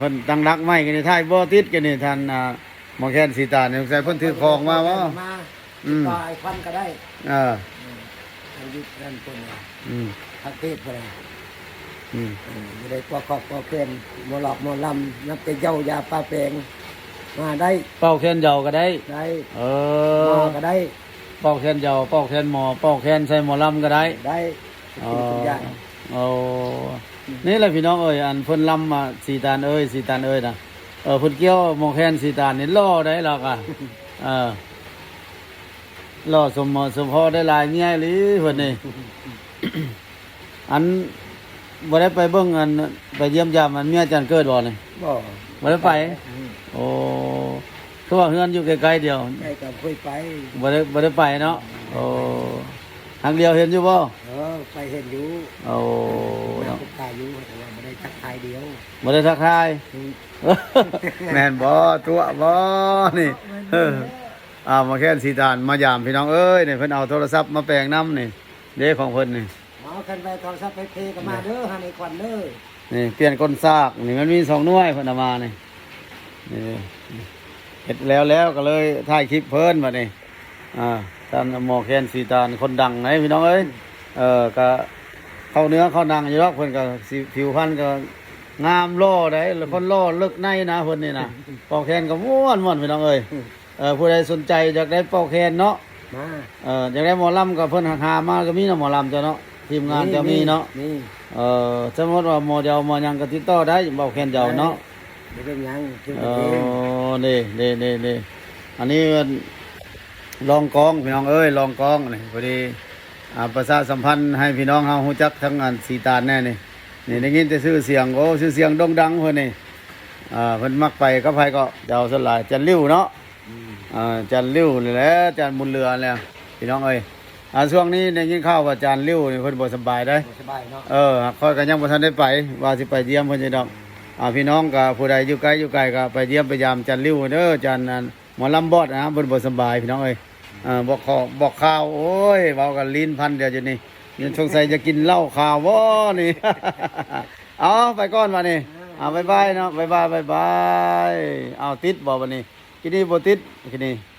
ເພິ່ນຕັ້ງຫຼັກໃໝ່ກັນນີ້ ຖ່າຍບໍ່ຕິດກັນນີ້ ທ່ານ ອ່າ ໝໍແຄນສີຕານີ້ ສົງໄສເພິ່ນຖືຂອງມາບໍ່? ມາ ອືມ ຕິດຕໍ່ອ້າຍຄວັນກໍໄດ້ ເອີ ອືມ ທາງຢູທູບນັ້ນເພິ່ນນະ ອືມ ທາງເພຈເພິ່ນນະ ອືມ ເອີ ຢູ່ໃນພວກຄອບຄົວແຄນ ໝໍຫຼອກໝໍລຳ ນັບແຕ່ເຍົາຢາປາແປງ ມາໄດ້ ເປົ່າແຄນເຍົາກໍໄດ້ ໄດ້ ເອີ ໝໍກໍໄດ້ ເປົ່າແຄນເຍົາ ເປົ່າແຄນໝໍ ເປົ່າແຄນໃສ່ໝໍລຳກໍໄດ້ ໄດ້ ທຸກສິ່ງທຸກຢ່າງ ອໍ ໂອ້ ອືມ ນີ້ແຫຼະພີ່ນ້ອງເອີຍ ອັນເພິ່ນລຳມາ ສີຕານເອີຍ ສີຕານເອີຍນະ ເອີ ເພິ່ນກ່ຽວໝໍແຄນສີຕານນີ້ຫຼໍ່ໄດ໋ລາວກະ ເອີ ຫຼໍ່ສົມໝໍສົມພໍໄດ້ຫຼາຍເມຍອີ່ຫຼີເພິ່ນນີ້ ອັນ ບໍ່ໄດ້ໄປເບິ່ງ ອັນ ໄປຢ້ຽມຢາມ ອັນ ເມຍອາຈານເກີດບໍ່ນີ້? ບໍ່ ບໍ່ໄດ້ໄປ ອືມ ໂອ້ ຄືວ່າເຮືອນຢູ່ໃກ້ໆດຽວ ໃກ້ກັນ ບໍ່ໄດ້ໄປ ບໍ່ໄດ້ ບໍ່ໄດ້ໄປເນາະ ອືມ ໂອ້ ຮັກດຽວເຫັນຢູ່ບໍ່? ເອີ ໄປເຫັນຢູ່ ໂອ້ ເນາະ ໄດ້ພົບປະຢູ່ ແຕ່ວ່າບໍ່ໄດ້ທັກທາຍດຽວ ບໍ່ໄດ້ທັກທາຍ ອືມ ແມ່ນບໍ່? ຕົວະບໍ່ນີ້? ເອີ ອ່າ ໝໍແຄນສີຕານມາຢາມພີ່ນ້ອງເອີຍ ນີ້ເພິ່ນເອົາໂທລະສັບມາແປງນຳນີ້ ເດ້ຂອງເພິ່ນນີ້ ເອົາ ຄັນໄປໂທລະສັບໄປເພກໍມາເດີ ຫັ້ນໄອ້ຂວັນເດີ ນີ້ປ່ຽນກົ້ນສາກນີ້ ມັນມີສອງໜ່ວຍເພິ່ນເອົາມານີ້ ນີ້ເຮັດແລ້ວແລ້ວກໍເລີຍຖ່າຍຄລິບເພິ່ນບັດນີ້ ອ່າ ທ່ານໝໍແຄນສີຕານຄົນດັງໃດພີ່ນ້ອງເອີຍ ເອີ ກໍເຂົ້າເນື້ອເຂົ້າໜັງຢູ່ດອກ ເພິ່ນກໍສິ ຜິວພັນກໍງາມຫຼໍ່ໃດ ຄົນຫຼໍ່ເລິກໃນນະ ເພິ່ນນີ້ນະ ເປົ່າແຄນກໍມ່ວນໆ ພີ່ນ້ອງເອີຍ ເອີ ຜູ້ໃດສົນໃຈຢາກໄດ້ເປົ່າແຄນເນາະ ມາ ເອີ ຢາກໄດ້ໝໍລຳກໍເພິ່ນຫາມາກໍມີເນາະ ໝໍລຳເຈົ້າເນາະ ທີມງານເຈົ້າມີເນາະ ມີ ມີ ເອີ ສົມມຸດວ່າໝໍເຍົາໝໍຫຍັງກໍຕິດຕໍ່ໄດ້ ເປົ່າແຄນເຍົາເນາະ ໄດ້ ບໍ່ເປັນຫຍັງ ຖືກເອົາເອງ ເອີ ເດ້ ເດ້ ເດ້ ເດ້ ອັນນີ້ລອງກອງ ພີ່ນ້ອງເອີຍ ລອງກອງນີ້ ພໍດີ ອ່າ ປະຊາສຳພັນໃຫ້ພີ່ນ້ອງເຮົາຮູ້ຈັກທາງອັນສີຕານແດ່ນີ້ ນີ້ໄດ້ຍິນແຕ່ຊື່ສຽງ ໂອ້ ຊື່ສຽງໂດ່ງດັງເພິ່ນນີ້ ອ່າ ເພິ່ນມັກໄປກັບໃຜກໍ ເຈົ້າສ່ວນຫຼາຍ ຈັນລິ້ວເນາະ ອືມ ອ່າ ຈັນລິ້ວນີ້ແຫຼະ ຈັນບຸນເຫຼືອແຫຼະ ພີ່ນ້ອງເອີຍ ອ່າ ຊ່ວງນີ້ໄດ້ຍິນຂ່າວວ່າຈານລິ້ວນີ້ເພິ່ນບໍ່ສະບາຍເດ້ ບໍ່ສະບາຍເນາະ ເອີ ຂ້ອຍກໍຍັງບໍ່ທັນໄດ້ໄປ ວ່າຊິໄປຢ້ຽມເພິ່ນຢູ່ດອກ ອ່າ ພີ່ນ້ອງກໍຜູ້ໃດຢູ່ໃກ້ຢູ່ໄກກໍໄປຢ້ຽມໄປຢາມຈານລິ້ວເດີ ຈານ ອັນ ໝໍລຳບອດນະ ເພິ່ນບໍ່ສະບາຍ ພີ່ນ້ອງເອີຍ ເອີ ບອກຂໍ ບອກຂ່າວ ໂອ້ຍ ເວົ້າກັນລີ້ນພັນດຽວຢູ່ນີ້ ຍັງສົງໄສຈະກິນເຫຼົ້າຂາວບໍ່ນີ້ ເອົາ ໄປກ່ອນບັດນີ້ ເອົາ ບາຍບາຍເນາະ ບາຍບາຍ ບາຍບາຍ ເອົາ ຕິດບໍ່ບັດນີ້ ກິນນີ້ບໍ່ຕິດ ກິນນີ້